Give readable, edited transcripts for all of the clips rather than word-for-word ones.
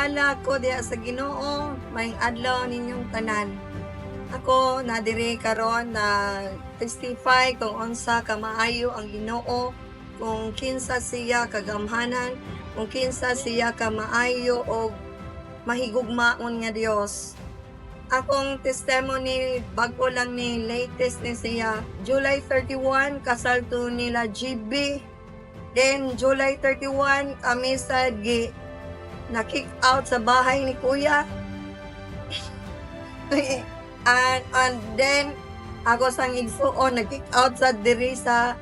Nagpakilala ko diha sa Ginoo, maayong adlaw ninyong tanan. Ako na diri karon na testify kung unsa ka maayo ang Ginoo, kung kinsa siya kagamhanan, kung kinsa siya ka maayo og mahigugmaon nga Dios. Akong testimony, bag-o lang ni, latest ni siya. July 31 kasal to nila GB. Then July 31 kami sa gi na kick out sa bahay ni Kuya. And then ako sang igsuon nag-kick out sa diri sa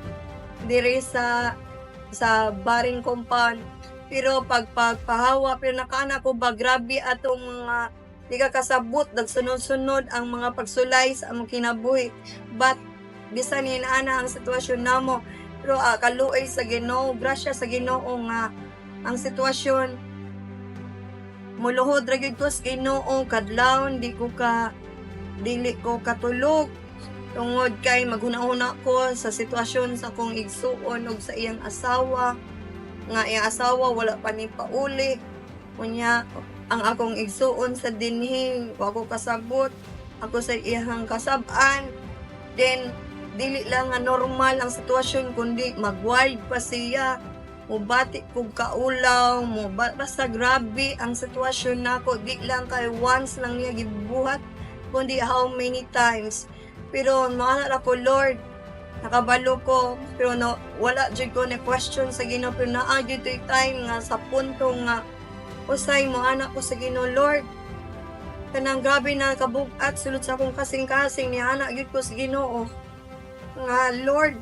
baring compound. Pero pag pagpahawa, pero nakaana ko ba, grabe atong mga di ka kasabot, nagsunod-sunod ang mga pagsulay sa among kinabuhi. But bisan ni ana ang sitwasyon namo, pero kaluoy sa Ginoo, grasya sa Ginoo nga ang sitwasyon muluhod ra gyud ko sa Ginoo kadlawon. Di ko ka dili ko katulog tungod kay maghuna-huna ko sa sitwasyon sa akong igsuon ug sa iyang asawa, nga iyang asawa wala pa ni pauli. Unya ang akong igsuon sa dinhi wa ko kasabot, ako sa iyang kasab-an. Then dili lang nga normal ang sitwasyon kundi mag-wild pa siya, mubati kog kaulaw mo ba, basta grabe ang sitwasyon nako. Di lang kay once lang niya gibuhat kundi how many times. Pero maana ko, "Lord, nakabalo ko." Pero no, wala jud ko na question sa Ginoo, pero naa jud to'y time nga sa punto nga usay mo anak ko sa Ginoo, "Lord, kanang grabe na kabugat sulod sa akong kasing-kasing." Ni anak gyud ko sa Ginoo nga, "Lord,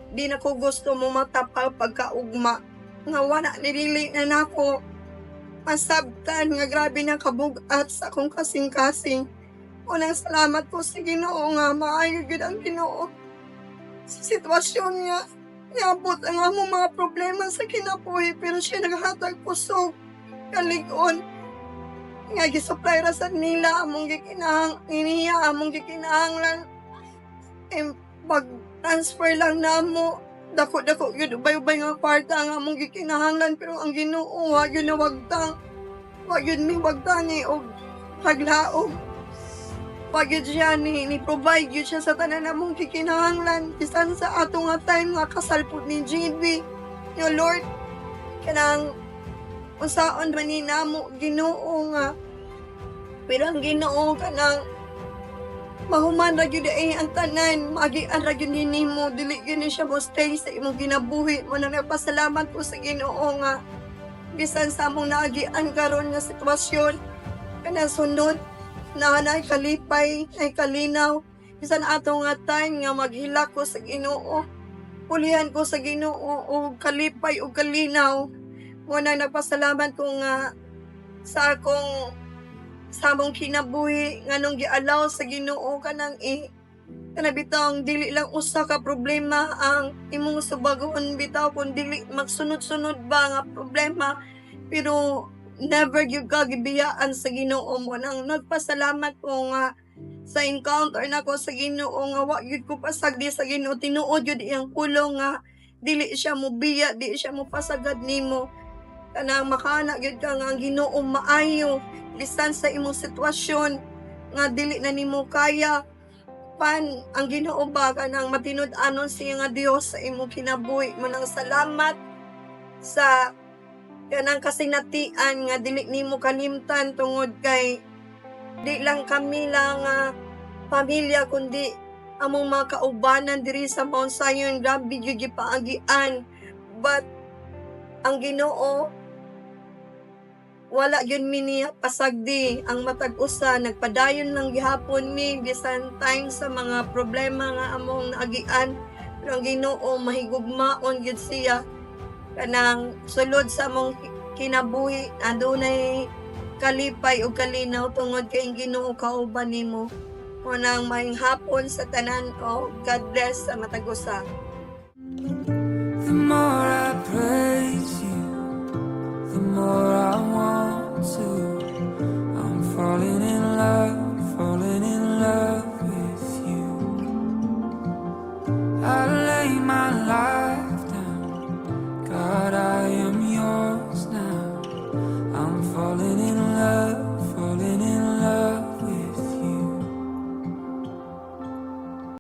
di na ko gusto mo matapal pagkaugma nga wala ni dili na nako masabtan nga grabe na kabugat sa akong kasing-kasing." Unang salamat ko sa Ginoo nga maayo gyud ang Ginoo sa sitwasyon nga niabot ang among mga problema sa kinabuhi, pero siya naghatag kusog, kalig-on nga gisupply ra sad nila among gikinahang niya among gikinahanglan. Eh, pag transfer lang namo, dako-dako gyud, ubay-ubay nga kwarta ang among gikinahanglan, pero ang Ginoo wa gyud nawagtang, wa gyud mi wagtang ni og paglaom. Wa gyud siya ni provide gyud siya sa tanan namong gikinahanglan bisan sa ato nga time nga kasal pud ni GB. Yo Lord, kanang unsaon man ni namo, Ginoo, nga pero ang Ginoo kanang mahuman ra gyud ay ang tanan, maagian ra gyud ni nimo, dili gyud ni siya mo stay sa imong kinabuhi mo na. Nagpasalamat ko sa Ginoo nga bisan sa among naagian karon nga sitwasyon, kanang sunod na nay kalipay, nay kalinaw. Bisan ato nga time nga maghilak ko sa Ginoo, pulihan ko sa Ginoo og kalipay ug kalinaw mo na. Nagpasalamat ko nga sa akong sa among kinabuhi nganong gialaw sa Ginoo kanang i kana bitawng dili lang usa ka problema ang imong subagon bitaw kun dili magsunod-sunod ba nga problema, pero never gyud ka gibiyaan sa Ginoo mo. Nang nagpasalamat ko nga sa encounter nako sa Ginoo nga wa gyud ko pasagdi sa Ginoo. Tinuod gyud iyang pulong nga dili siya mobiya, di siya mopasagad nimo. Kanang makaana gyud ka nga ang Ginoo maayo bisan sa imong sitwasyon nga dili na nimo kaya pan, ang Ginoo ba kanang matinud-anon siya nga Dios sa imong kinabuhi mo. Nang salamat sa kanang kasinatian nga dili nimo kalimtan tungod kay di lang kami lang nga pamilya kundi among mga kaubanan diri sa Mount Zion, grabe gyud gipaagian. But ang Ginoo wala gyud mi niya pasagdi ang matag usa. Nagpadayon lang gihapon mi bisan time sa mga problema nga among naagian, pero ang Ginoo mahigugmaon gyud siya. Kanang sulod sa among kinabuhi adunay kalipay ug kalinaw tungod kay ang Ginoo kauban nimo. Unang maayong hapon sa tanan ko. God bless sa matag usa. The more I praise you, the more I want to. I'm falling in